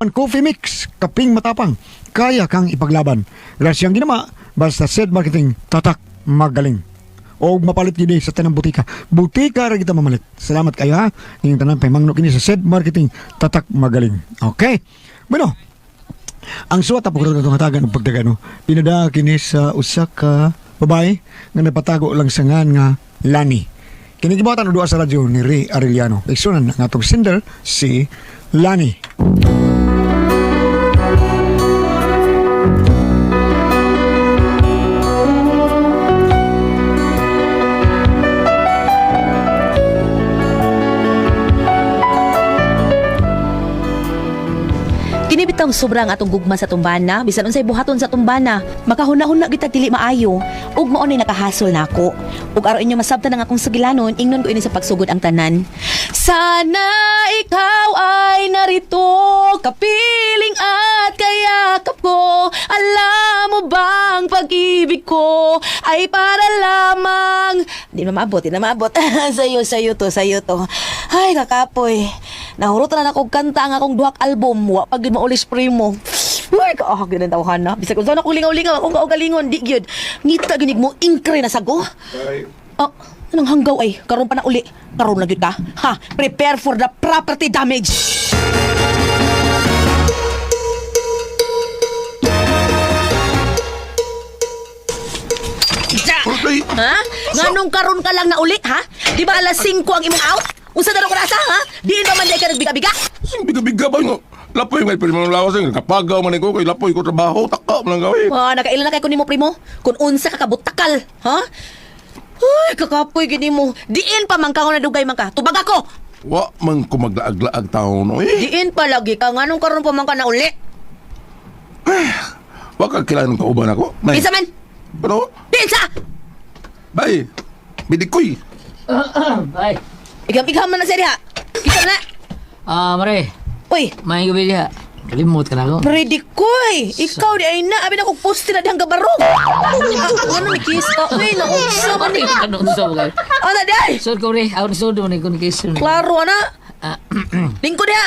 Coffee Mix, kaping matapang, kaya kang ipaglaban. Grasyang ginama, basta said marketing, tatak, magaling. O mapalit gini sa tanang butika. Butika ra kita mamalit. Salamat kayo ha. Ngayong tanan pahimangno kini sa said marketing, tatak magaling. Okay. Bueno, ang suwat po karon atong hatagan og pagdagano. Pinada kini sa usa ka babae nga napatago lang sa ngan nga Lani. Kini gibuhatan og duha sa radyo ni Ray Arellano. Igsunan ang atong sender si Lani. Kini bitang sobrang atong gugma sa tumbana, bisan unsay buhaton sa tumbana, makahuna-huna gitag dili maayo ug mao ni nakahasol nako. Ug aron inyo masabtan ang akong sugilanon, ingnon ko ini sa pagsugod ang tanan. Sana ikaw ay narito, kapiling at kayakap ko. Alam mo bang pag-ibig ko ay para lamang. Di na maabot, di na maabot. Sayo, sayo to, sayo to. Ay, kakapoy. Nahurot na akong kanta ang akong duhak album. Wa pag yun maulis primo. Uy, kaahag yun ang tawahan na. Bisag kung saan akong lingaw-lingaw, akong kaugalingon, di gyud. Ngita ginig mo, ingkre na sago. Oh, anong hanggaw ay? Karon pa na uli. Karon na gyud ka. Ha, prepare for the property damage. Ja! Ha? Nganong karon ka lang na uli, ha? Di ba alas 5 ang imong out? Unsa na ko nasa, ha? Diin ba man di ka nagbiga-biga? Sing biga-biga ba nga? Lapoy nga primo ng lawas nga kapagaw man ko kay lapoy ko trabaho taka man lang gawin. Ah, nakailan na kay ko nimo primo? Kung unsa ka kabutakal, ha? Uy, kakapoy gini mo. Diin pa man ka nga nadugay man ka. Tubag ako. Wa man ko maglaag-laag taon oy. Diin pa lagi ka nganong karon pa man ka na uli. Wa ka kailangan kauban ako. Nay. Kinsa man? Pero Diin sa! bay bidikoy. Ay, Igam-igam man na siya diha. Kinsa man na? ah, mare, Uy, may gabi diha. Kalimot ka na ako. Predikoy! Ikaw di ay na. Abi na kong poste na dihang gabarong. Ano ni kiss ka? Uy, naunsa man ni. Ano unsa ba kayo? Ano di ay? Sud ko re, ako sud mo ni kun kiss. Klaro ana. Ah, Lingkod diha.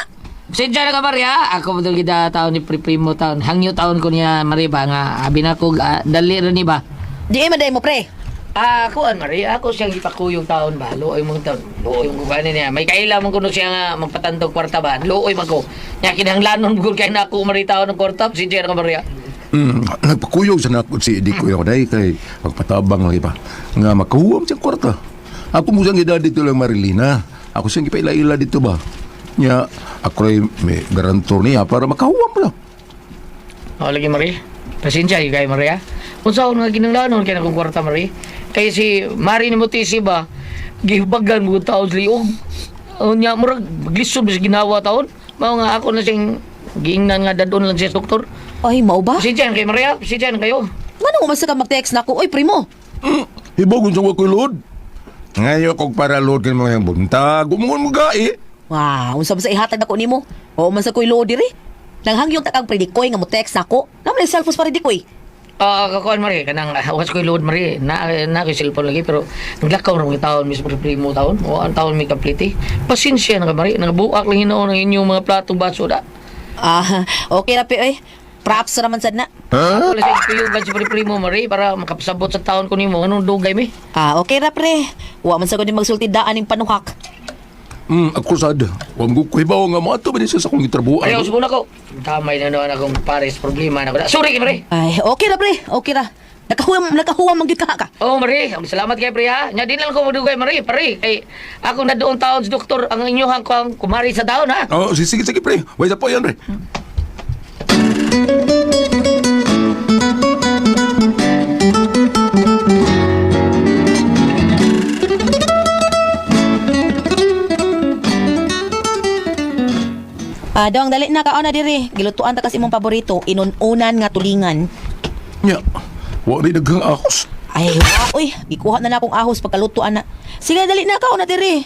Pasensya na ka mare ha. Ako betul kita taon ni Primo taon. Hangyo taon ko niya mare ba nga abi na ko ah, dali ra ni ba. Di ay maday mo pre. Ah, ako an mare, ako siyang ipakuyog taon ba. Luoy mong taon. Luoy mo ko niya. May kaila man kuno siya nga magpatantog kwarta ba. Luoy man ko. Nya kinahanglanon gud kay na ako mare taon ng kwarta. Pasensya na ka mare ha. Nagpakuyog sa nako si Dikoy ako dai kay pagpatabang lagi pa. Nga makuha siyang kwarta. Ako mo siyang gida dito lang Marilina. Ako siyang gipaila-ila dito ba. Nya ako ray may garantor niya para makahuam lang. O lagi Marie. Pasensya gyud kay Maria. Unsa nga kinahanglanon kay akong kwarta Marie? Kay si Mari ni Mutisi ba gihubagan mo taon sa liog. Unya murag glisod sa ginawa taon. Mao nga ako na siyang giingnan nga dadon lang siya sa doktor. Ay, mao ba? Pasensya na kay Maria, pasensya na kayo. Ngano man sa ka mag-text nako? Oy, primo. Hibagon sa wakoy load. Ngayon kog para load kay mga buntag. Umungon mo gai. Wow, unsa man sa ihatag nako nimo? Oo man sa koy load diri. Nanghangyong ta kang predikoy nga mo text nako. Naman ang cellphone pa predikoy. Ah, kakuan Marie, kanang was ko'y load Marie. Na na ko'y cellphone lagi pero naglakaw ra mga taon mismo primo taon. O ang taon may kaplite. Pasensya na ka Marie, nagabuak lang hinuon ang inyong mga platong baso da. Ah, okay ra pe oy. Props ra man sad na. Ako lang sa kuyugan si Primo Marie para makapasabot sa taon ko nimo. Anong dugay mi? Ah, okay ra pre. Wa man sa ko ni magsulti daan ning panuhak. Ako sad. Wa mo ko hibaw nga mo ato ba sa akong gitrabuhan. Ayaw, subong ako. Damay na noon akong pares problema na ko. Sorry, Marie. Ay, okay ra pre. Okay ra. Nakahuwam nakahuwam man gyud ka ka. Oh, Marie. Ang Salamat kay Pre, ha. Nya, di lang ko madugay, Marie. Pare, kay ako na doon taon sa doktor. Ang inyuhang ko ang kumari sa taon, ha. Oh, sige sige, sige pre. Way sa po yan pre. Ah, dong dali na kaon na diri. Gilutuan ta kasi imong paborito, inununan nga tulingan. Nya. Wa rin daghang ahos. Ay, wa, uy, gikuha na na akong ahos pagkalutuan na. Sige, dali na kaon na diri.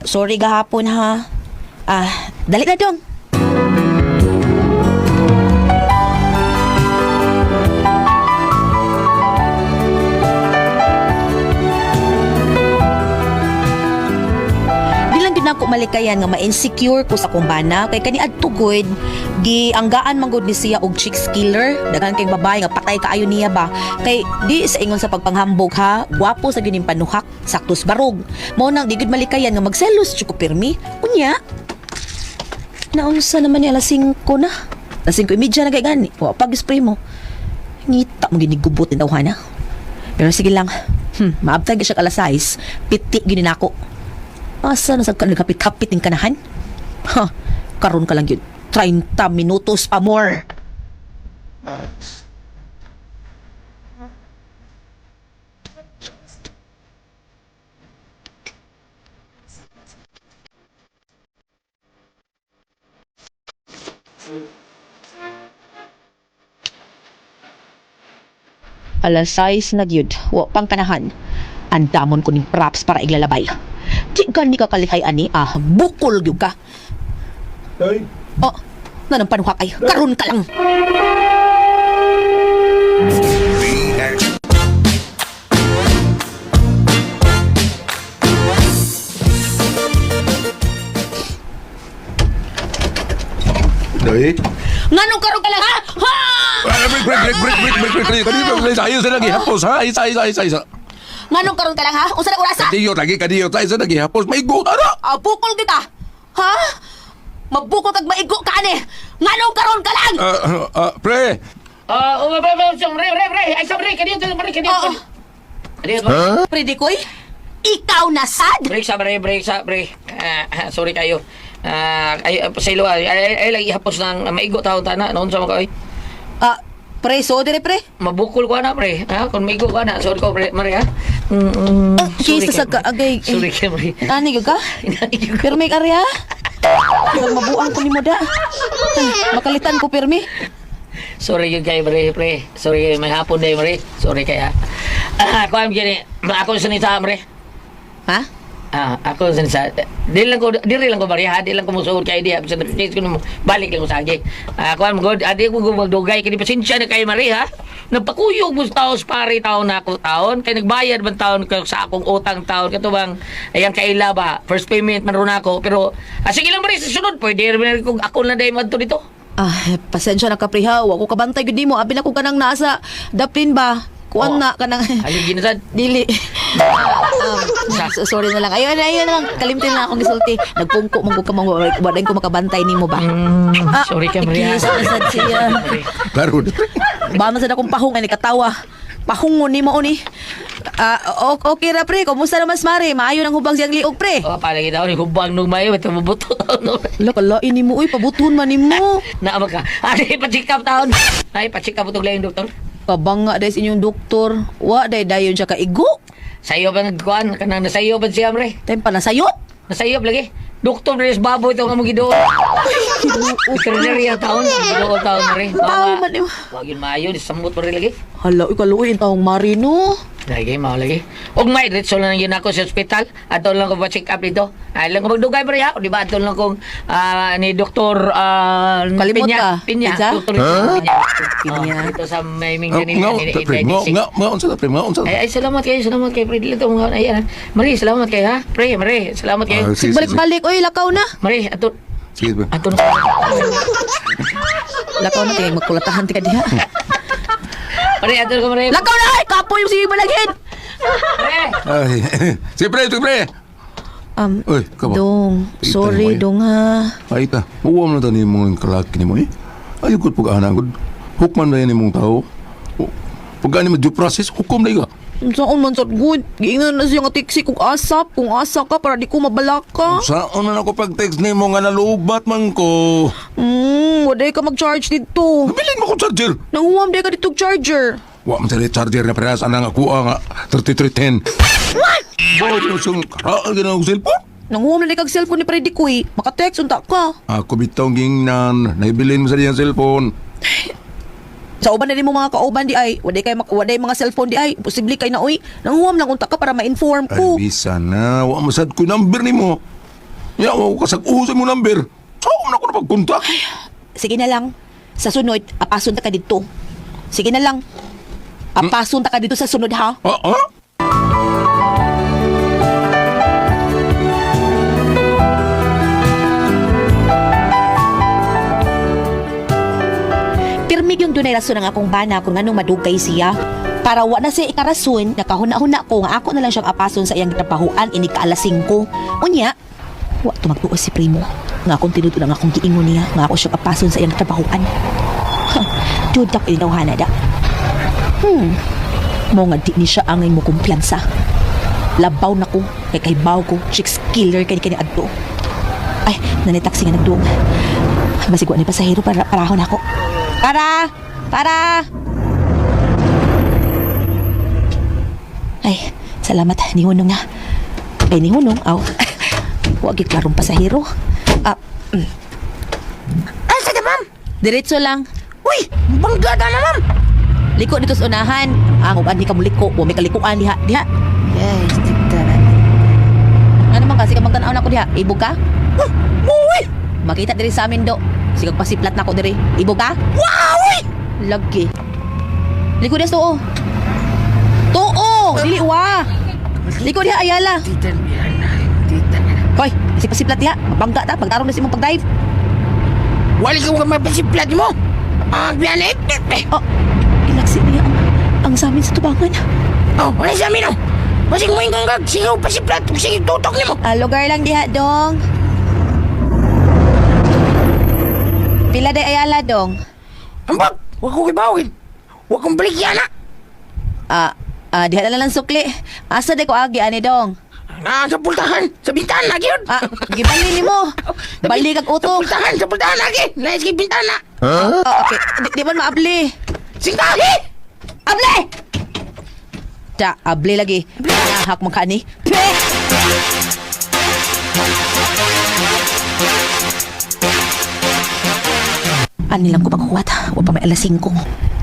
Sorry gahapon ha. Ah, dali na dong. Di lang gid gyud nako malikayan nga ma-insecure ko sa akong bana kay kaniadto gud gianggaan man gud ni siya og chicks killer. Daghan kay babae nga patay kaayo niya ba. Kay di sa ingon sa pagpanghambog ha, gwapo sa gyud ning panuhak, saktos barog. Mao nang di gyud malikayan nga magselos jud ko pirmi. Unya, naunsa naman ni alas 5 na. Alas 5:30 na kay gani. Wa pag spray mo. Ngita mo ginigubot ni tawhana. Pero sige lang. Maabtay gyud siya alas 6. Piti gyud ni nako. Asa na sa ka nagkapit-kapit ning kanahan? Ha, karon ka lang yun. 30 minutos pa more. Alas 6 na gyud. Wa pang kanahan. Andamon ko ning props para iglalabay. Di gani ka kalihay ani ah, bukol gyud ka. Day. Oh, nanang panuhak ay karon ka lang. Day. Nganong karon ka lang ha? Ha! Ah, break, break, break, break, break, break, break, break. Kadiyo, break, ayos na lagi hapos, ha? Isa, isa, isa, isa. Nganong karon ka lang ha? Unsa na orasa? Kadiyo lagi, kadiyo, ayos na lagi hapos. May go, ara! Ah, bukol kita. Ha? Mabukol kag maigo ka ani. Nganong karon ka lang? Ah, ah, ah, pre. Ah, oh, pre, pre, pre, pre, pre. Ay, sa pre, kadiyo, pre, kadiyo. Oo. Kadiyo, pre. Pre Dikoy, ikaw na sad. Break sa pre, break sa pre. Ah, sorry kayo. Ah, ay sa ilo ay, ay, ay lagi hapos ng maigo taon tana noon sa mga Ah, pre, so dire pre. Mabukol ko na pre. Ha, kung maigo ko na, sorry ko pre, Mari ha. Mm, mm, Ah, sorry kaysa sa kayo, ka- agay, eh. Sorry kayo, Mari. Ani gyud ka? Pero may karya. Pero mabuang ko nimo da. Ay, makalitan ko pirmi. Sorry yun kayo, pre, pre. Sorry kayo, may hapon na pre. Sorry kaya. Ah, ako ang gini. Ako sa nita, pre. Ha? Ah, ako sa nita. Di lang ko, diri lang ko Mari ha. Di lang ko musuod kay diha. Sa case ko nimo, balik lang ko sa agi. Ah, ako ang god, adi ko magdugay kini pasensya na kayo Mari ha. Nagpakuyog mo sa taos pare taon na ako taon kay nagbayad man taon ko sa akong utang taon kato bang ayang kaila ba first payment man ron ako pero ah, sige lang Mari sa sunod pwede rin kung ako na dahil madto dito. Ah, pasensya na ka pre ha. Wa ko kabantay gyud nimo. Abi na ko kanang nasa daplin ba? Kuan Oo. na kanang Haligi na sad. Dili. Sorry na lang. Ayun, ayun na lang. Kalimtin na akong gisulti. Nagpungko man ko ka mang wa ko makabantay nimo ba. Mm, sorry kay Maria. Ikis, sad siya. Klaro, pre. Ba man sad akong pahong ay katawa. Pahungon nimo ni. Ah, okay ra pre. Kumusta naman mare? Maayo nang hubang siyang liog pre. Oh, palagi daw ni hubang nung mayo ito mabuto taon no. Ala kalain nimo uy, pabuton man nimo. Naama ka. Ay, pa-check up taon. Ay, pa-check up itong laing doktor. Kabanga dahil sa inyong doktor. Wa day dayon siya kaigo. Sa iyo ba nagkuhan? Kanang nasa iyo ba siya, pre? Time pa nasayop. Nasa iyo lagi. Doktor Reyes Baboy ito nga mong gidoon. Veterinary ang taon. Gidoon taon, pre. Tao man nimo. Wag yun maayo. Samot pa rin lagi. Hala, uy kaluoy ang taong marino. Lagi, mao lagi. Og may diretso lang yun ako sa ospital. Ato lang ko pa-check up dito. Ay lang ko magdugay pre ha. Di ba ato lang kong ni Doktor Kalimot Pinya. ka. Pinya. Kinsa? Doktor Pinya. Pinya. Oh, dito sa may Ah, Mindanao. Nga, pre, nga, nga, nga, unsa ta, pre, nga, unsa ta? Ay, ay, salamat kayo, pre. Dito mga ay, ay, Marie, salamat kayo, ha? Pre, Marie, salamat kayo. Ah, sige, sige, sige. Balik-balik oy lakaw na. Marie, ato, Sige, pre. ato na. Lakaw na kay magkulatahan ti ka diha. Marie, ato ko, Marie. Lakaw na ay kapoy yung sige balaghin. Pre! Ay, sige, pre, sige, pre. Uy, ka ba? Dong, Ita sorry mo, eh. dong ha. Ay, ta. Uwam na tani mong kalaki ni mo, eh. Ayaw ko pag-ana, gud. Hukman na yan imong tao. Pag ani mo due process, hukom na ka. Saan man sad good? Giingnan na siya nga tiksi kung asap, kung asa ka para di ko mabalaka. Saan man ako pag-text nimo nga nalubat man ko? Waday ka mag-charge dito. Nabilin mo ko charger. Nanguwam day ka dito og charger. Wa man sila charger na parehas anang ako nga 3310. What? Bakit yung siyang karaan ka na akong cellphone? Nanguwam na day kag cellphone ni Freddy Kuy. Maka-text unta ka. Ako bitong gingnan, naibilin mo sa diyang cellphone. Sa uban na nimo mga kauban di ay, waday kay waday mga cellphone di ay, posible kay na oy. Nanguwam lang unta ka para ma-inform Ay, ko. bisa na, wa mo sad ko number nimo. Ya, wa ko kasag-uso mo number. Saan man ako napag-contact? Sige na lang. Sa sunod, apason ta ka dito. Sige na lang. Apason ta ka dito sa sunod ha. Ah, ah? Dunay rason ang akong bana kung anong madugay siya. Para wa na siya ikarason, nakahuna-huna ko nga ako na lang siyang apason sa iyang gitrabahuan inig ka alas 5. Unya, wa tumagtuo si primo. Nga akong tinud lang akong giingon niya nga ako siyang apason sa iyang trabahuan. Ha, dudak inawhana da. Mo nga di ni siya angay mo kumpiyansa. Labaw na ko, kay kaybaw ko, chicks killer kay kani adto. Ay, nanitaksi nga nagduong. Masigwa ni pasahero para parahon ako. Para! Para! Ay, salamat. Nihunong na. Ay, nihunong. Aw. Huwag klarong pasahero. Ah, Asa ka, ma'am? Diretso lang. Uy, bangga na na, ma'am. Liko dito sa unahan. Ang uban di ka muliko. Wa may kalikuan diha. Diha. Yes, tigtaran. Ano man kasi ka magtanaw na ko diha. Ibog ka? Huh, muwi! Makita diri sa amin do. Sigag pasiplat na ko diri. Ibog ka? Wowi! Lagi. Liko diha sa tuo. Tuo! Dili wa. Liko diha ayala. Titan, titan. Hoy, si pasiplat diha. Mabangga ta pagtarong na si imong pag-dive. Wali ka mapasiplat mo. Ang biyanet. Oh, ilagsi niya ang sa amin sa tubangan. Oh, wala sa amin, oh. Basig mo yung gangag. Sige, pasiplat. Sige, tutok nimo. Ah, lugar lang diha dong. Pila day ayala dong. Ambag, wag ko kibawin. Wag kong baligyan, ha. Ah, ah, diha na lang sukli. Asa day ko agi ani dong? Ah, sa pultahan. Sa bintana, gyud. Ah, gibali nimo. Bali kag Sa utok. pultahan, sa pultahan, lagi. Lagi sa bintana. Ah, okay. Di man maabli. Singkahi! Able! Ta, able lagi. Nahak man ka ni. Pe! Ani lang ko paghuwat. Wa pa may alas 5.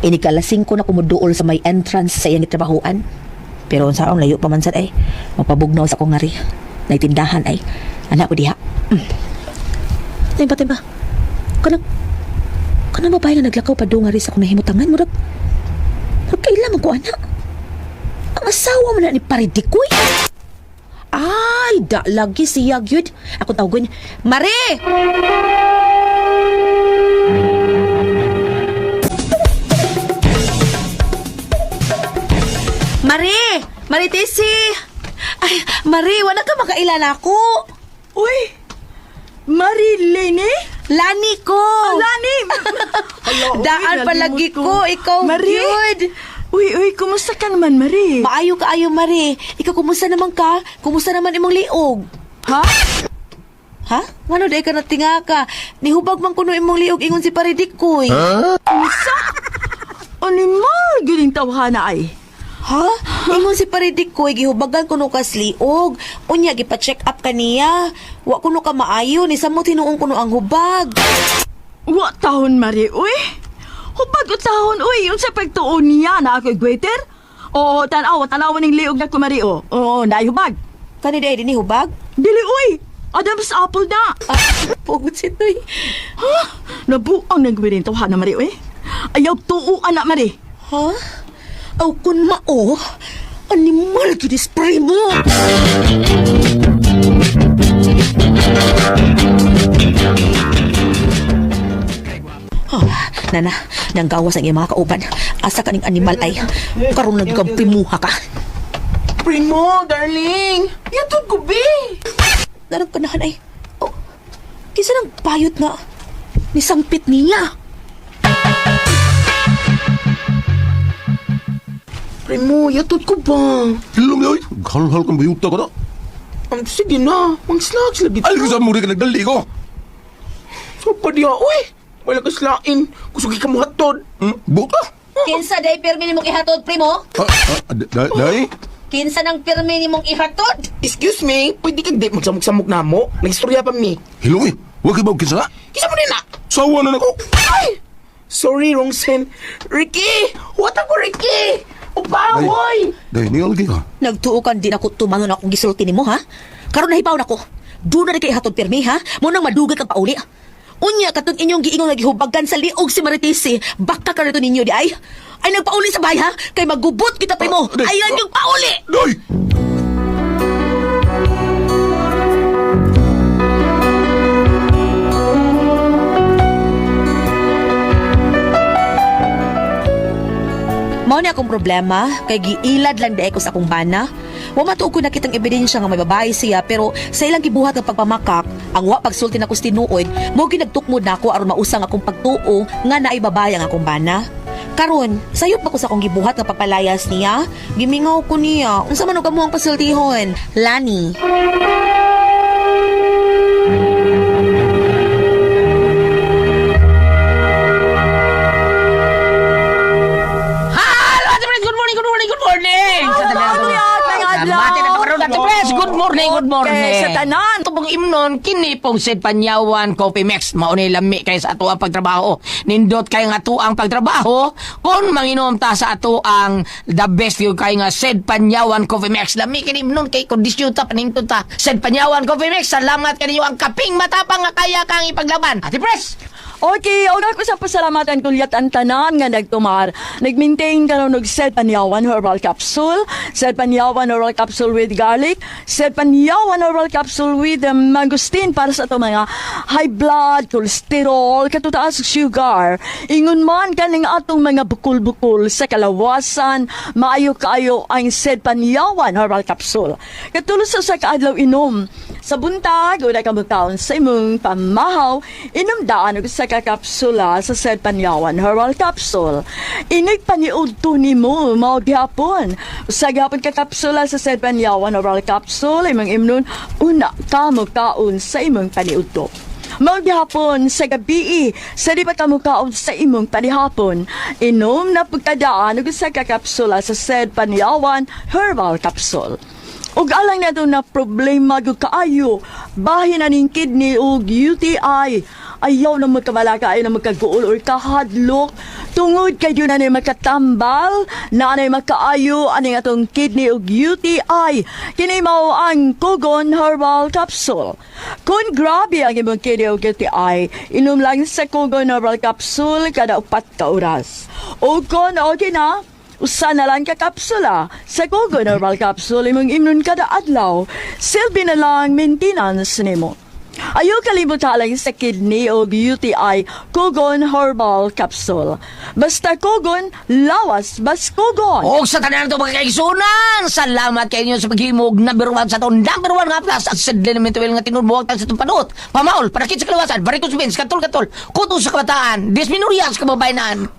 Ini ka alas 5 na kumuduol sa may entrance sa iyang gitrabahuan. Pero unsa ang layo pa man sad ay. Mapabugnaw sa akong ngari. Naitindahan ay. Anak ko diha. Timba, timba. Kanang kanang babae nga naglakaw pa ngari sa akong nahimutangan. Murag Magkaila man ko, anak. Ang asawa mo na ni Paridikoy. Ay, da lagi siya, gyud. Ako tawagon, Mare! Mare! Mare Tesi! Ay, Mare, wala ka makaila na ako. Uy! Marilene? Lani ko! Lani! Hala, uy, Daan palagi nalimot ko, ikaw Marie? gyud. Uy, uy, kumusta ka naman, Marie? Maayo ka ayo, Mare. Ikaw kumusta naman ka? Kumusta naman imong liog? Ha? Ha? Ngano day ka natinga ka? Nihubag man kuno imong liog ingon si Paridikoy. Unsa? Animal, giling tawhana ay. Ha? Ingon si Paridikoy gihubagan kuno ka liog. Unya gipa-check up kaniya. Wa kuno ka maayo ni samot hinuon kuno ang hubag. Wa tahon, Marie, uy. Hubag o tahon, uy. Unsa pagtuon niya na ako'y gweter? Oo, tanawa, tanawa ning liog na ko, Marie, oh. Oo, naihubag. Kani day dinhi hubag? Dili, uy. Adam's apple na. Ah, pugot si Toy. Ha? Nabuang nagwirin tawhana, Marie, uy. Ayaw tuo, anak, Marie. Ha? Aw kun mao, animal gyud is primo. Oh, nana, nanggawas ang iyang mga kauban. Asa ka ning animal ay karon lang kang primuha ka. Primo, darling. Yatod ko, be. Narang kanahan ay. Oh, kisa nang payot nga nisangpit niya. Primo, yatod ko ba? Hilom yoy. Halhal kang bayuta ko na. Sige na, mang snacks lagi. Ay, ko sa muri ka nagdali ko. So pa diya, uy. Wala ka slain. Kusugi ka mo hatod. Buta. Kinsa day pirmi nimong ihatod, primo? Ah, ah, day? Kinsa nang pirmi nimong ihatod? Excuse me, pwede kag di magsamok-samok na mo. Nagistorya pa mi. Hilom eh. Huwag ibaw kinsa na. Kisa mo din na. Sawa na nako. Ay! Sorry, wrong sen. Ricky! What ako, Ricky? Upawoy! Day, nialgi ka. Nagtuo kan di na ko tumanon akong gisulti nimo ha. Karon nahibaw na ko. Doon na kay hatod pirmi ha. Mo nang madugay kang pauli. Unya katong inyong giingon nga gihubagan sa liog si Maritisi. Baka ka rito ninyo di ay. Ay nagpauli sa bahay ha. Kay magubot kita primo. Ah, day. Ayan yung pauli. Day! Mao ni akong problema kay giilad lang diay ko sa akong bana. Wa matuo ko nakitang ebidensya nga may babae siya pero sa ilang gibuhat nga pagpamakak, ang wa pagsulti nako sa tinuod, mao ginagtukmod nako aron mausang akong pagtuo nga naay babae ang akong bana. Karon, sayop ba ko sa akong gibuhat nga pagpalayas niya? Gimingaw ko niya. Unsa man og kamo ang pasultihon? Lani. Hello, Ate Pres! Good morning, good morning, good morning! Sa tanan Hello, Kuya! May adlaw! Bati na karon, Ate Pres! Good morning, good morning! Okay, sa tanan. Ito pong imnon, kini pong Sid Panyawan Coffee Mix. Maunay lami kay sa ato ang pagtrabaho. Nindot kay nga ato ang pagtrabaho. Kung manginom ta sa ato ang the best view kay nga Sid Panyawan Coffee Mix. Lami kini imnon kay kondisyon ta, panington ta. Sid Panyawan Coffee Mix, salamat kaninyo ang kaping matapang nga kaya kang ipaglaban. Ate Pres! Okay, og ako sa pasalamatan kulyat ang tanan nga nagtumar. Nag-maintain karon og Sed Panyawan Herbal Capsule, Sed Panyawan Herbal Capsule with garlic, Sed Panyawan Herbal Capsule with mangosteen para sa ato mga high blood, cholesterol, katutaas ug sugar. Ingon man kaning atong mga bukol-bukol sa kalawasan, maayo kaayo ang Sed Panyawan Herbal Capsule. Katulos sa usa ka adlaw inom. Sa buntag, una ka magkaon sa imong pamahaw, inom daan og usa ka kapsula sa Sed Panyawan Herbal Capsule. Inig paniud to nimo mao gihapon. Usa gihapon ka kapsula sa Sed Panyawan Herbal Capsule imong imnon una ka mokaon sa imong paniudto. Mao gihapon sa gabii, sa di pa ka mokaon sa imong panihapon. Inom na pagkadaan og usa ka kapsula sa Sed Panyawan Herbal Capsule. Ug alang nato na problema gyud kaayo, bahin aning kidney ug UTI. Ayaw na magkabalaka, ayaw na magkaguol or kahadlok. Tungod kay yun na makatambal, na anay makaayo aning atong kidney ug UTI. Kini mao ang Kugon Herbal Capsule. Kung grabe ang imong kidney ug UTI, inom lang sa Kugon Herbal Capsule kada 4 ka oras. O kung okay na, usa na lang ka kapsula sa Kugon Herbal Capsule imong imnon kada adlaw. Silbi na lang maintenance nimo. Ayaw kalimutan lang sa kidney o UTI, Kugon Herbal Capsule. Basta Kugon, lawas bas Kugon. Og sa tanan to mga kaigsunan, salamat kay inyo sa paghimog number one sa atong number one nga plus ang sedlin ng mental nga tinudbuwag sa itong panot. Pamaol, panakit sa kalawasan, varicose veins, katol-katol, kuto sa kabataan, dysmenorrhea sa kababayanan.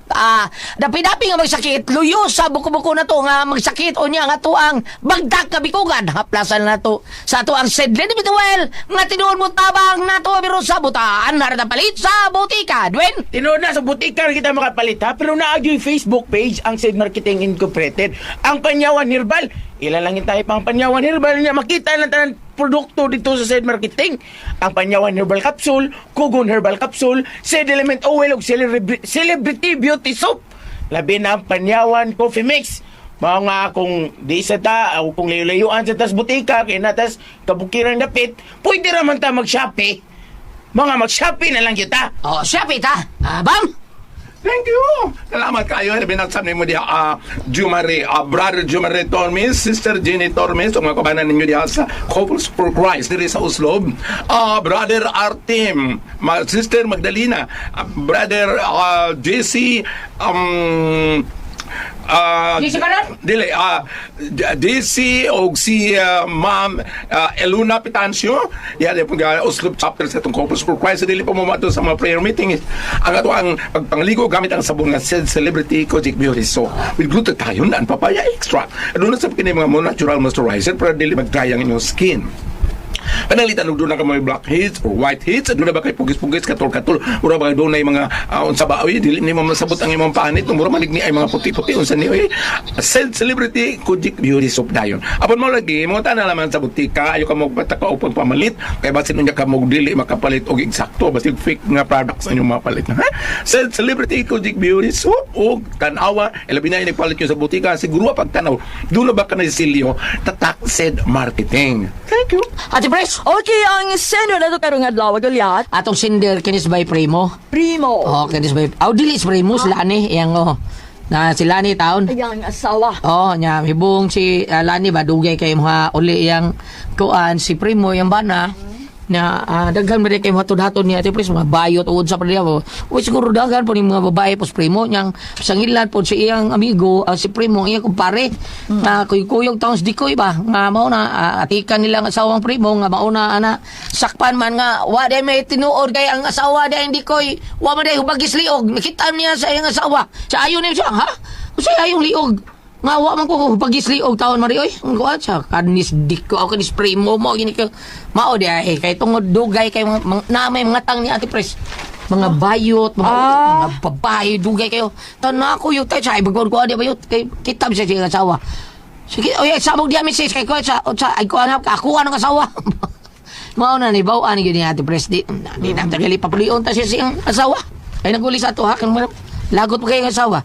Dapi-dapi nga magsakit, luyo sa buko-buko na to nga magsakit o niya nga to ang bagdak nga bikugan. Haplasan na to sa ato ang sedlin ng mental nga tinuod mo tabang nato pero sa butaan narata palit sa botika. Dwayne? Tinuod na sa butika kita makapalit ha, pero naa yung Facebook page ang Said Marketing Incorporated, ang Panyawan Herbal. Ilalangin tayo pang Panyawan Herbal niya makita lang tanan produkto dito sa Said Marketing. Ang Panyawan Herbal Capsule, Kugon Herbal Capsule, Said Element Oil ug Celebrity Beauty Soap. Labi na ang Panyawan Coffee Mix. Mao nga kung di sa ta o kung layo-layuan sa tas butika kay na tas kabukiran dapit, pwede ra man ta mag-Shopee. Mga mag-Shopee na lang kita. Oh, siya ta. Bam! Thank you. Salamat kayo. Binagsam nimo diha Jumare, brother Jumare Tormes, sister Jenny Tormes, ug mga kabanan ninyo diha sa Couples for Christ diri sa Oslob. Brother Artem, sister Magdalena, brother JC JC Baron? Dili, DC og si Ma'am Eluna Pitancio. Yan po nga Oslob chapter sa itong Couples for Christ. Dili po mo mato sa mga prayer meeting. Ang ato ang pagpangligo gamit ang sabon nga said Celebrity Kojic Beauty Soap with glutathione and papaya extract. Doon na sa kini mga mo natural moisturizer para dili mag-dry ang inyong skin. Panalitan og doon na ka may blackheads or whiteheads, doon na ba kay pugis-pugis, katol-katol, mura ba doon na yung mga unsa ba oy, dili nimo masabot ang imong panit, mura malig ni ay mga puti-puti unsa ni oy. Said Celebrity Kojic Beauty Soap dayon. Apon mo lagi, mo tanan naman sa butika, ayo ka mo pataka o pagpamalit, kay basin unya ka mo dili makapalit og eksakto, basig fake nga products ang inyong mapalit ha. Said Celebrity Kojic Beauty Soap og tan-awa, ilabi na nagpalit nyo sa butika, siguro pagtanaw, doon na ba ka na silyo, tatak Said Marketing. Thank you. Ate Pres, Okay, ang sender na to karong adlaw, Goliath. atong sender kinis by Primo. Primo. Oh, kinis by. Aw dili si Primo sila ni yang oh. Na sila ni taon. Ang asawa. Oh, nya hibong si Lani ba dugay kay mga uli yang kuan si Primo yang bana. Na daghan ba kay hatod-hatod niya, Ate Pres, mga bayot o sa pa. Uy, siguro daghan po ni mga babae po sa primo niyang sangilan po si iyang amigo, si primo ang iyang kumpare na kuy-kuyog taon sa dikoy ba nga mao na atikan nila ang asawang primo nga mao na ana sakpan man nga wa day may tinuod kay ang asawa day dikoy wa man day hubagis liog. Nakita niya sa iyang asawa sa ayon niya siya, ha, unsay ayong liog nga wa man ko hubagis liog taon mari oy? Ang kuan siya kanis diko ako kanis primo mo gini ko mao di ay kay tungod dugay kay mga na may mga tang ni Ate Pres, mga bayot, mga, mga babae, dugay kayo. Tan na ako yung tayo sa ibig ko di bayot kay kitab siya siya asawa. Sige, oy, sabog diya misis kay ko sa ay ko anak ako anong asawa. Mao na ni bawaan ni gyud ni Ate Pres, di na tagali papulion ta siya siyang asawa. Ay naguli sa ato ha kang lagot pa kay ang asawa.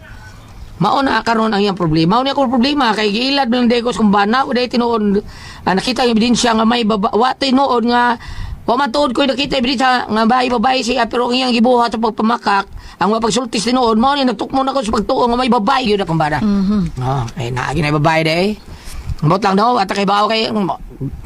Mao na karon ang iyang problema. Mao ni akong problema kay giilad lang degos kung bana o day tinuod, nakita yung ebidensya nga may baba wa tinuod nga wa man tuod ko nakita ebidensya nga bahay babae siya, pero ang iyang gibuhat sa pagpamakak ang mapagsultis tinuod mao ni nagtukmo na ko sa pagtuo nga may babae gyud akong bana. Oh, ay naagi na babae day. Ambot lang daw at kay bao kay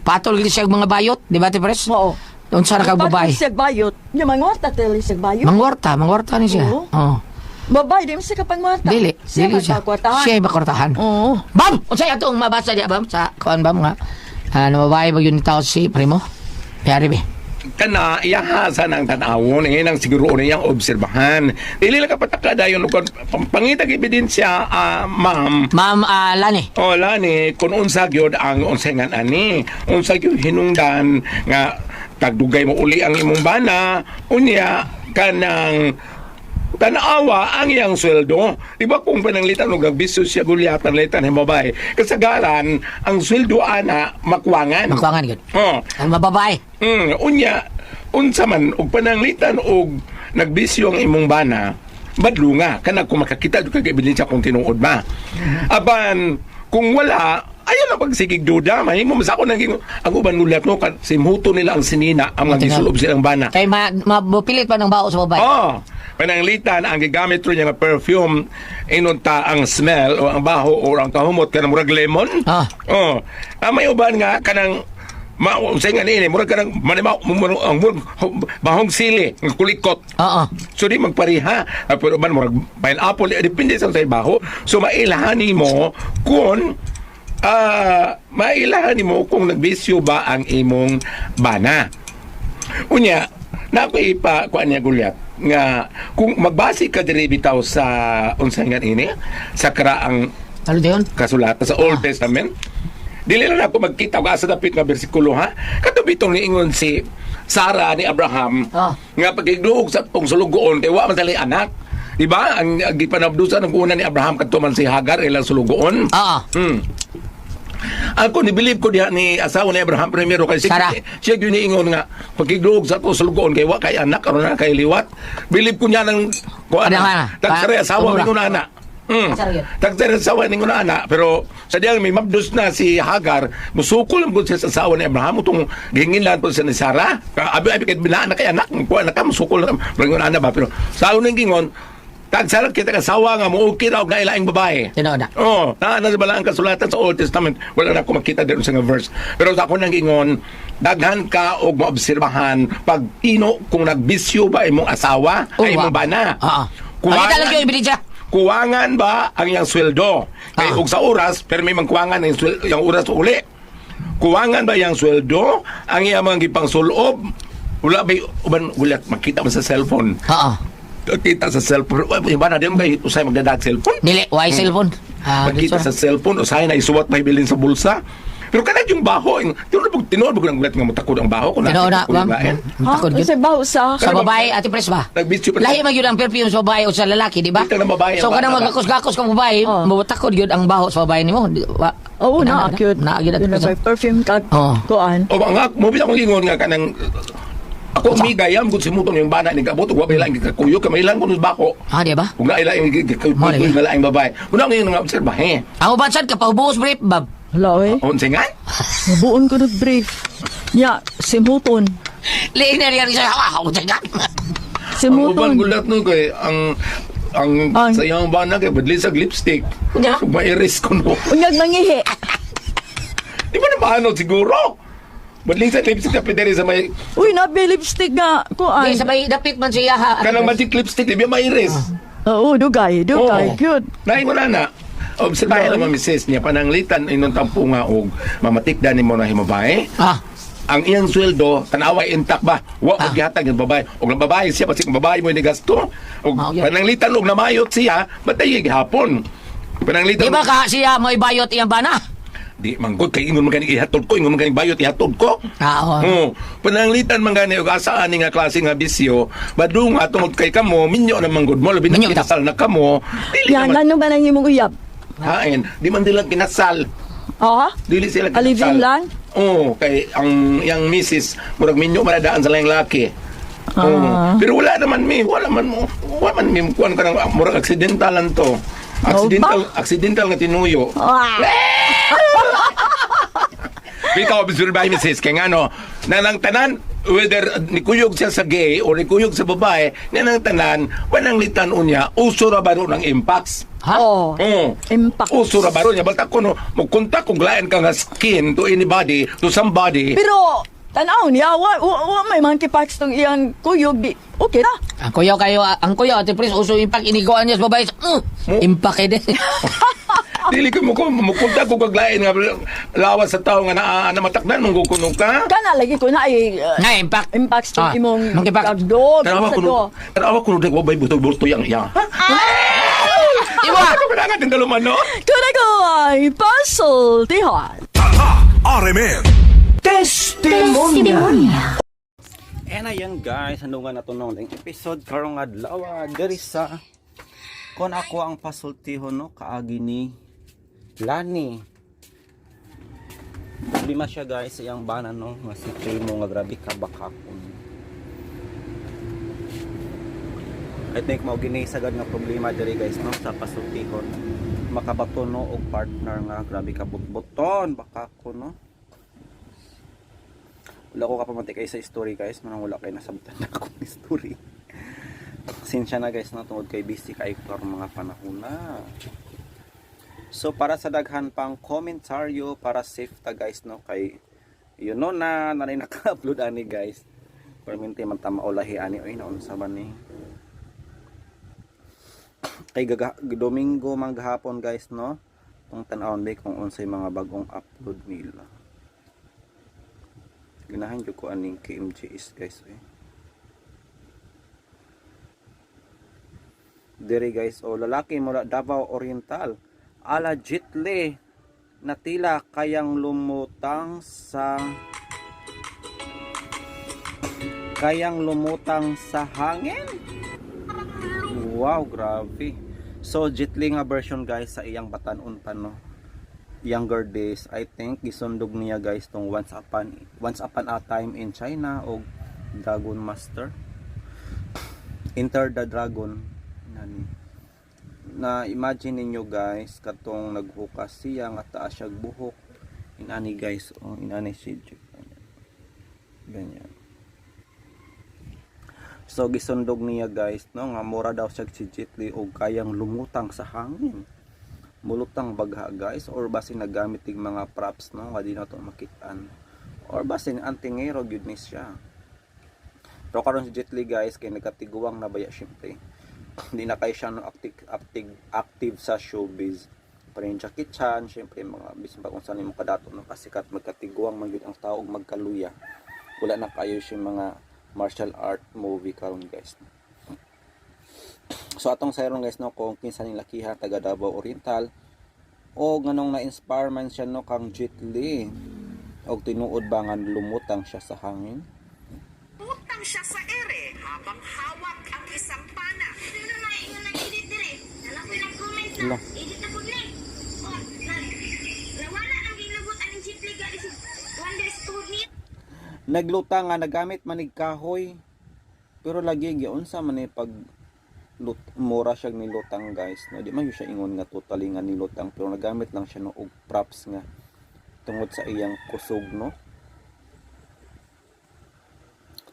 patol gid siya og mga bayot, di ba, Te Pres? Oo. Unsa ra kag babae? Patol siya bayot. Nya mangwarta teli siya bayot. Mangwarta, mangwarta ni siya. Oo. Oh. Babae di man siya kapangwarta. Dili, Siya dili siya. magpakwartahan. Siya bakwartahan. Oo. Bam! Unsay atong mabasa diya, bam, sa kuan bam nga. Ano babae ba yun tao si primo? Yari be. Kana iyahasan ang tan-awon eh nang siguro niyang obserbahan. Dili lang kapataka dayon ug pangitag ebidensya, ma'am. Ma'am, Lani. O lani kung unsa gyud ang unsengan ani, unsa gyud hinungdan nga tagdugay mo uli ang imong bana, unya kanang tanawa ang iyang sweldo. Di ba kung pananglitan og nagbisyo siya gulyat pananglitan ng babae, kasagaran ang sweldo ana makwangan. Magkuangan gyud. Oh. Ang mababae. Unya, unsa man og pananglitan og nagbisyo ang imong bana, badlunga kana kung makakita jud kag ebidensya kung tinuod ba. Apan kung wala, ayaw na pagsigig duda, mahimo mas ako naging ang uban gulat no kan simhuto nila ang sinina ang mga gisulob silang bana. Kay ma mapilit pa ng bao sa babae. Oh, pananglitan ang gigamit ro niya nga perfume inunta ang smell o ang baho o ang kahumot kanang murag lemon. Oh, ang may uban nga kanang ma unsay nga niini murag kanang manima ang murag bahong sili nga kulikot. Oo. So di magpareha. Pero uban murag pineapple, depende sa unsay baho. So mailahan nimo kung nagbisyo ba ang imong bana. Unya, na ako ipa kuan niya gulyat nga kung magbase ka diri bitaw sa unsay nga ini sa karaang Ano dayon? kasulatan sa Old Testament. Dili lang ako magkita og asa dapit nga bersikulo ha. Kato bitong niingon si Sarah ni Abraham nga pagigduog sa tong sulugoon kay wa man sila anak. Di ba? Ang gipanabdusan ang una ni Abraham kadto man si Hagar ilang sulugoon. Ako ni believe ko diha ni asawa ni Abraham primero kay Sarah. Siya gyud niingon nga pagigduog sa tong sulugoon kay wa kay anak aron na kay liwat. Believe ko niya nang kuan. Ano nga? Tagsare asawa Tumura. ningon ana. Tagsare asawa ningon ana pero sa diyang may mabdos na si Hagar, musukol ang gud siya sa asawa ni Abraham utong gihingilan po siya ni Sarah. Abi abi kay binaan na kay anak, kuan na ka musukol na ningon ana ba pero sa unang gingon tagsara kita kasawa nga muukir og nailaing babae. Tinuod na. Oh, naa na bala ang kasulatan sa Old Testament. Wala na ako makita dito sa nga verse. Pero sa ako nang ingon, daghan ka og maobserbahan pag ino kung nagbisyo ba imong asawa Oh, ay imong wa. bana. Oo. Pakita lang yung ebidensya. Kuwangan ba ang iyang sweldo? Kay og sa oras, pero may mangkuwangan ang sweldo, yang oras uli. Kuwangan ba iyang sweldo? Ang iyang mga gipangsulob? Wala ba uban gulat makita mo sa cellphone. Oo. Kita sa cellphone. Uy, iba na di mo kay usay magdadag cellphone. Dili, why cellphone? Makita dito sa cellphone, usahay na isuwat may bilin sa bulsa. Pero kanang yung baho, yung, tinuod ba ng gulat nga mutakod ang baho? Kung Tinuod na, nakita ko yung ma'am. lain. Mutakod Ha? gyud. Unsay baho sa Sa babae, Ate Pres ba? Nagbisyo pa. Lahi man gyud ang perfume sa babae o sa lalaki, di ba? Dito ng babae, So ang kanang bata ba? magakos-gakos kang babae, matakod gyud ang baho sa babae nimo. Oo, na cute. Na gyud Ate Yun na Pres. may perfume kag Oo. kuan. O nga, mo bilang akong ingon nga kanang ako umigayam kung simutong yung bana ni kabot wa may laing gikakuyo kay may ilang kuno bako. Ah, di ba? Kung naila yung gikakuyo Mo lagi. nga laing babae. Una ngayon nga obserbahe. Ang uban sad kapaubos brief, bab. Hala oy. Unsa nga? Nabuon ko nag-brief. Nya, simuton. Liin na riyan siya. Ah, unsa nga? Ang uban Simuton. gulat no kay ang Ang- sa iyang bana kay badli sa lipstick. Unya? Kung mairis ko no. Unyag nangihi. Di ba na maano siguro? Badling sa lipstick na pwede rin sa may Uy, nabi lipstick nga. Kuan. Di, sabay dapit man siya ha. kanang magic lipstick di ba mairis. Oo, dugay, dugay. Oo. Cute. Naay wala na. Obserbahin naman misis niya pananglitan inong tampo nga og mamatikdan nimo na himabae. Ah. Ang iyang sweldo tanaway intact ba? Wa og gihatag ng babae. Og ang babae siya pasig ang babae mo ni gasto. Og Ah, yeah. pananglitan og namayot siya, batay gihapon. Pananglitan Di ba ka siya mo ibayot iyang bana? Di manggod kay ingon man gani ihatod ko, ingon man gani bayot ihatod ko. Ah, oo. Oo. Pananglitan man gani og asaan ni nga klase nga bisyo, badung tungod kay kamo minyo na manggod mo, labi na Minyo, kinasal na kamo. Dili Yan, naman ano ba nang imong uyab? hain, di man nila kinasal. Ah? Dili sila kinasal. Alivin lang? Oo, kay ang yang misis murag minyo maradaan sa laing laki. Oo. Ah. Pero wala naman mi, wala man mo, wala man mi kuan kanang murag accidental lang to. Accidental, accidental nga tinuyo. Ah. Bitaw obserbahin misis kay ngano nanang tanan whether nikuyog siya sa gay o nikuyog sa babae nanang tanan wanang litan unya uso ra baro ng impacts. Ha? Oh. Oo. Impact. Uso ra baro niya basta kuno mo kontak kung lain ka nga skin to anybody to somebody. Pero, tanaw niya, wa may monkeypox tong iyang kuyog. Di, okay na. Ang kuyaw kayo, ang kuyaw, Ate Pris, uso impact, iniguan niya sa babae. Impact eh din. Dili ko mo ko mo kontak kung kaglain nga lawas sa tao nga naa na matakdan mong kuno ka. Kana lagi ko na ay Nga, impact. impacts tong Ah, imong monkeypox. kagdog. Tanawa sa kuno. do. Tanawa kuno dek wabay butoy-butoy ang iya. Iwa! Ano ba nga tindaluman no? Kuna ko ay pasultihan. Tatak RMN. Testimonya. And ayan guys, ano nga na to nung episode karong adlaw diri sa kon ako ang pasultihon no kaagi ni Lani. Problema siya guys sa iyang bana no nga si Primo nga grabe ka bakakon. I think mao gini sagad nga problema diri guys no sa pasultihon. Makabato no og partner nga grabe ka butbuton bakakon no. Wala ko kapamati kayo sa story guys, manang wala kayo nasabtan na akong story. Sinsya na guys na tungod kay busy kayo karong mga panahon na. So para sa daghan pang komentaryo para safe ta guys no kay you know na nanay naka-upload ani guys. Perminti man ta maulahi ani oy naunsa man ni. Kay gaga, Domingo manghapon guys no. Tong tan-awon ba kung unsay mga bagong upload nila. Ganahan jud ko aning KMJS guys eh. Diri guys o lalaki mula Davao Oriental ala Jitle na tila kayang lumutang sa hangin. Wow, grabe. So Jitle nga version guys sa iyang batan-on pa no. Younger days, I think gisundog niya guys tong Once Upon a Time in China o Dragon Master. Enter the Dragon nani. Na imagine ninyo guys katong naghukas siya nga taas siya buhok inani guys, oh, inani si ganyan. So gisundog niya guys no nga mura daw siya si Jet Li og kayang lumutang sa hangin, mulutang bagha guys, or basin nagamit ting mga props no nga di na to makitaan, or basin antingero gyud ni siya. Pero karon si Jet Li guys kay nagkatiguang na baya syempre, hindi na kayo siya no active active active sa showbiz pa rin. Jackie Chan syempre, mga bisan pa kung saan mo kadato no kasikat, magkatiguang man gyud ang tao ug magkaluya. Wala na kayo siya mga martial art movie karon guys. So atong sayron guys no kung kinsa ning lakiha taga Davao Oriental o nganong na-inspire man siya no kang Jet Li og tinuod ba nga lumutang siya sa hangin. Putang siya sa ere habang hawak ang isang pana. Ano na ingon ng edit dire? Nala ko nag-comment na Ala. edit na pud ni. Oh, na nawala ang ginugot aning Jet Li gali si Wonder Stone niya. Naglutang nga nagamit manig kahoy, pero lagi giunsa man ni pag mura siya nilutang guys no, di man yun siya ingon nga totally nga nilutang, pero nagamit lang siya no og props nga tungod sa iyang kusog no,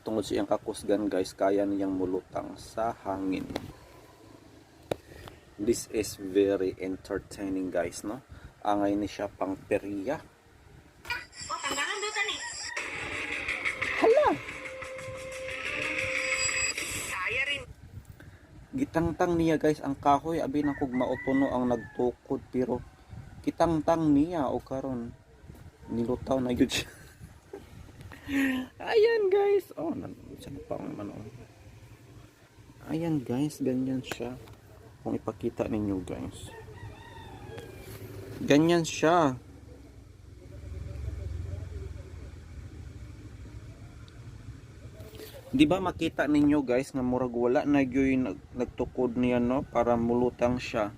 tungod sa iyang kakusgan guys, kaya niyang mulutang sa hangin. This is very entertaining guys no, angay ni siya pang perya. Oh, tanggalan do tani. Gitangtang niya guys ang kahoy, abi na kog mautuno ang nagtukod pero kitangtang niya o karon nilutaw na gyud siya. Ayan guys. Oh, saan pa ang ano? Ayan guys, ganyan siya. Kung ipakita ninyo guys. Ganyan siya. Di ba makita ninyo guys nga murag wala na gyud nagtukod niya no para mulutang siya.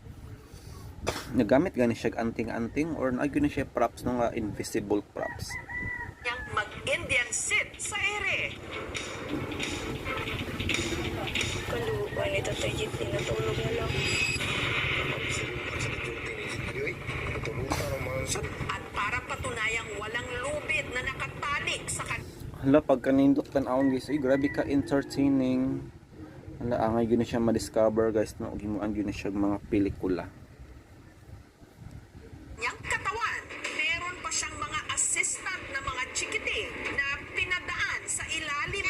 Nagamit gani siya og anting-anting or naa gyud na siya props no nga invisible props. Niyang mag-Indian sit sa ere. Kaluan ni Tatay Jitli, natulog na lang. At para patunayang walang lubid na nakatali sa kanya. Hala, pagkanindot tan-awon guys, ay grabe ka entertaining. Hala, angay gyud na siya ma-discover guys no, gimuan gyud na siya mga pelikula. Niyang katawan, meron pa siyang mga assistant na mga chikiting na pinadaan sa ilalim.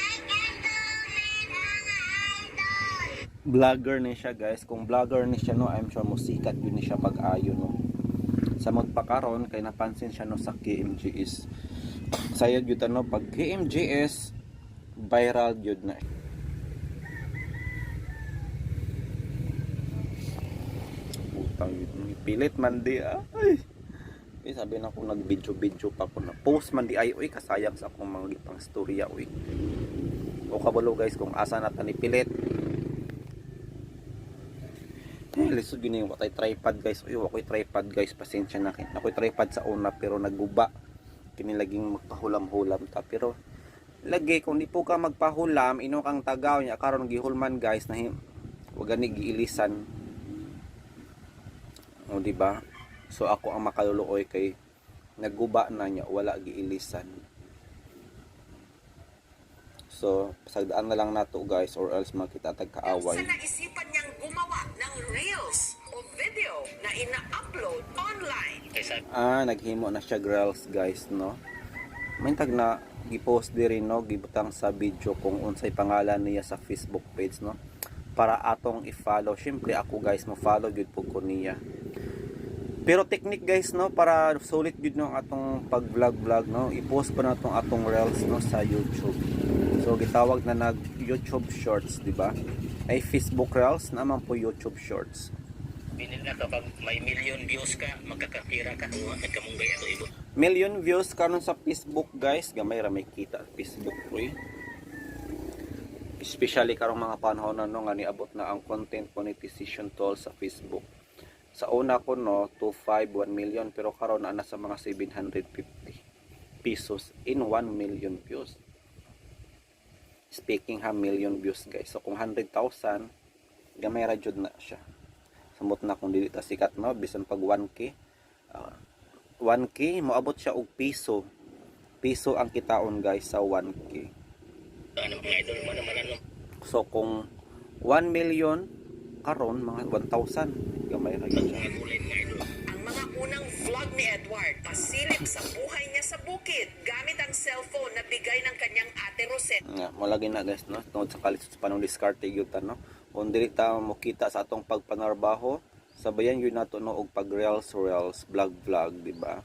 Vlogger ni siya guys. Kung vlogger ni siya no, I'm sure mo sikat yun ni siya pag-ayo no. Samot pa karon kay napansin siya no sa KMGS. Sayod yun no pag KMGS viral yun na. Putang yun. Pilit man di ah. Ay. Eh, sabi na kung nag-video-video pa ko na post man di ay uy kasayang sa akong mga gipang storya uy. O kabalo guys kung asa na ta ni pilit. Eh, lisod yun yung watay tripod guys. Uy, wakoy tripod guys. Pasensya na kin. Ako'y tripod sa una pero naguba. Kini laging magpahulam-hulam ta. Pero lagi kung di po ka magpahulam, ino kang tagaw niya karon gihulman guys na wag gani giilisan. O di ba? So ako ang makaluluoy kay naguba na niya, wala giilisan. So pasagdaan na lang nato guys or else makita tag kaaway. Sa naisipan niyang gumawa ng reels o video na ina-upload online. Ah, naghimo na siya girls guys no. May tag na gipost diri no, gibutang sa video kung unsay pangalan niya sa Facebook page no para atong i-follow. Syempre ako guys, mo follow gyud pud ko niya. Pero technique guys no para sulit gyud no ang atong pag-vlog vlog no, i-post pa natong atong reels no sa YouTube. So gitawag na nag YouTube Shorts, di ba? Ay Facebook Reels naman po YouTube Shorts. Binil na kapag may million views ka, magkakapira ka. Nagkamunggay ato ibo. Million views karon sa Facebook guys, gamay ra may kita Facebook uy. Especially karong mga panahon na no nga niabot na ang content monetization tool sa Facebook. Sa una ko no 2.5 1 million pero karon naa na sa mga 750 pesos in 1 million views. Speaking ha million views guys. So kung 100,000 gamay ra jud na siya. Samot na kung dili ta sikat no bisan pag 1K, 1K moabot siya og piso. Piso ang kitaon guys sa 1K. Ano mga idol mo naman ano? So kung 1 million karon mga 1,000 gamay ra gyud siya. Mga gulay mga idol. Ang mga unang vlog ni Edward, pasilip sa buhay niya sa bukid gamit ang cellphone na bigay ng kanyang ate Rosetta. Nga, mo lagi na guys no tungod sa kalisod sa panong diskarte gyud ta no. Kung dili ta mo kita sa atong pagpanarbaho, sabayan gyud nato no og pag reels reels, vlog vlog, di ba?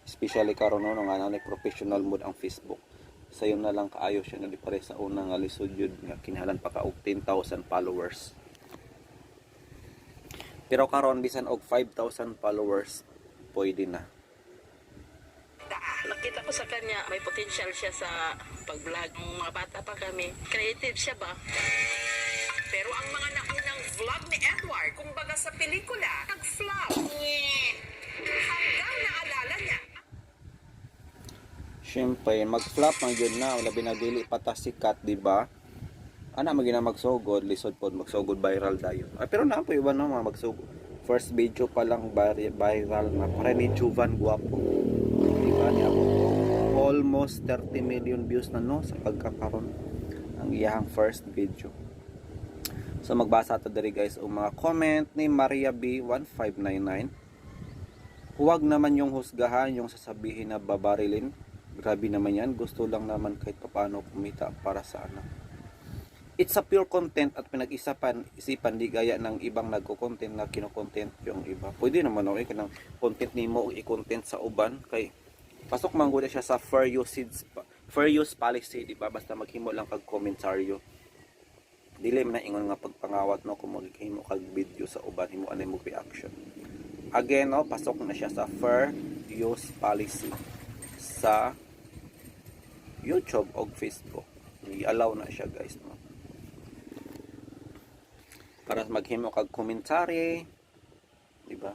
Especially karon no nga naa professional mode ang Facebook. Sayo na lang kaayo siya na di pare sa una nga lisod gyud nga kinahanglan pa ka og 10,000 followers. Pero karon bisan og 5,000 followers pwede na. Nakita ko sa kanya, may potential siya sa pag-vlog. Nung mga bata pa kami, creative siya ba? Pero ang mga naunang vlog ni Edward, kumbaga sa pelikula, nag-flop. Hanggang naalala niya Siyempre, mag-flop man yun na, labi na dili pa ta sikat, di ba? Ana man gyud na magsugod, lisod pod magsugod viral dayon. Ay, pero naa po iba no mga magsugod. First video pa lang viral na pare ni Juvan Guapo. Di ba niya po almost 30 million views na no sa pagkakaron ang iyahang first video. So magbasa ta diri guys og mga comment ni Maria B 1599. Huwag naman yung husgahan, yung sasabihin na babarilin. Grabe naman yan. Gusto lang naman kahit papaano kumita para sa anak. It's a pure content at pinag-isapan isipan, di gaya ng ibang nagko-content na kino-content yung iba. Pwede naman, okay, kanang content nimo og i-content sa uban kay pasok man gud siya sa fair use policy, di ba? Basta maghimo lang kag komentaryo. Dili man na ingon nga pagpangawat, no, kung maghimo kag video sa uban, himuan nimo reaction. Again, no, pasok na siya sa fair use policy sa YouTube o Facebook. I-allow na siya, guys, no, para maghimo kag commentary, di ba?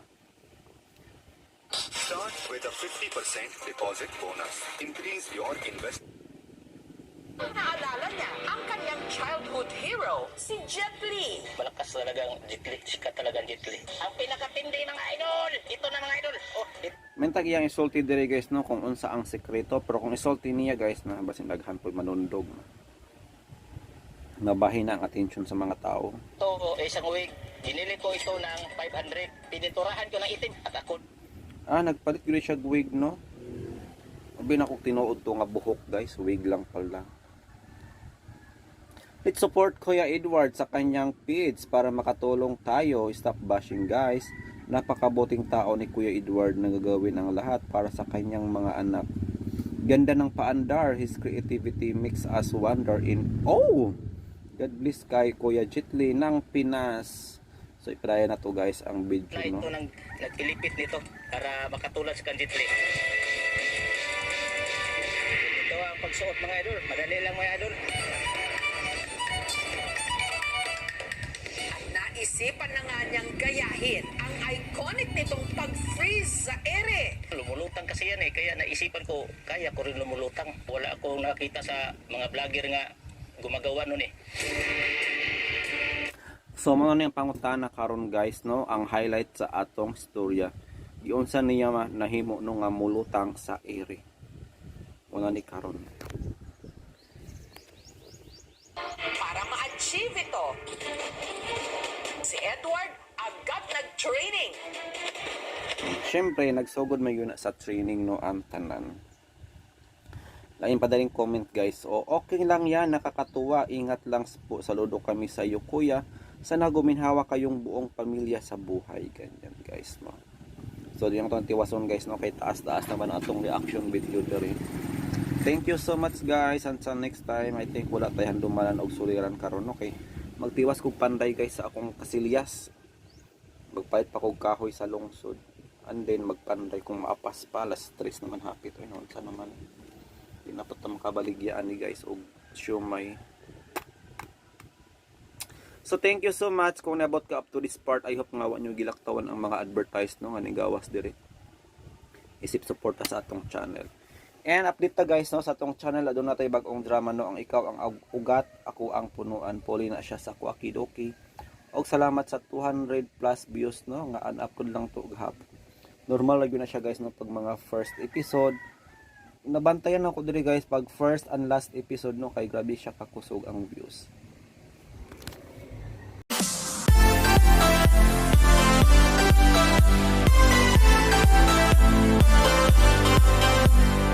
Start with a 50% deposit bonus. Increase your investment. Naalala niya ang kanyang childhood hero, si Jet Li. Malakas talaga ang Jet Li. Sikat talaga ang Jet Li. Ang pinakatindi mga idol! Ito na, mga idol! Oh, ito. Mentag iyang isulti diri, guys, no, kung unsa ang sekreto, pero kung isulti niya, guys, na basin daghan po manundog, nabahin na ang attention sa mga tao. Ito, isang wig. Binili ko ito ng 500. Pininturahan ko ng itim. At ako Ah, nagpalit gyud siya og wig, no? Abi na kog tinuod to nga buhok, guys, wig lang pala. Let's support Kuya Edward sa kanyang feeds para makatulong tayo. Stop bashing, guys. Napakabuting tao ni Kuya Edward na gagawin ang lahat para sa kanyang mga anak. Ganda ng paandar. His creativity makes us wonder in oh! God bless kay Kuya Jet Li ng Pinas. So ipadayon na to, guys, ang video, na no. ito nang nagpilipit nito para makatulad sa kang Jet Li. Ito ang pagsuot, mga idol. Madali lang, mga idol. At naisipan na nga niyang gayahin ang iconic nitong pag-freeze sa ere. Lumulutang kasi yan eh. Kaya naisipan ko, kaya ko rin lumulutang. Wala akong nakita sa mga vlogger nga gumagawa nun eh. So mao na yung pangutana karon, guys, no, ang highlight sa atong istorya. Giunsa niya nahimo no nga mulutang sa ere? Una ni karon. Para ma-achieve ito, si Edward agad nag-training. Siyempre nagsugod man yun sa training, no, ang tanan. Lain pa daling comment, guys. O okay lang yan, nakakatuwa. Ingat lang po, saludo kami sa iyo, kuya. Sana guminhawa kayong buong pamilya sa buhay. Ganyan, guys, no. So di lang itong tiwason, guys, no, kay taas-taas naman ang atong reaction video diri. Thank you so much, guys. Until next time, I think wala tayo handumanan og suliran karon, okay. Magtiwas kog panday, guys, sa akong kasilyas. Magpalit pa kog kahoy sa lungsod. And then magpanday kung maapas pa, alas 3 naman hapit. Ay, no, sa naman. Di na pa ta makabaligyaan ni, guys, og siomay. So thank you so much kung nabot ka up to this part. I hope nga wa nyo gilaktawan ang mga advertise, no, nga nigawas diri. Isip suporta sa atong channel. And update ta, guys, no, sa atong channel, aduna tay bag-ong drama, no, ang Ikaw ang Ugat, Ako ang Punuan. Puli na siya sa Kuakidoki. Og salamat sa 200 plus views, no, nga un-upload lang to gahapon. Normal lagi na siya, guys, no, pag mga first episode. Nabantayan ako diri, guys, pag first and last episode, no, kay grabe siya kakusog ang views.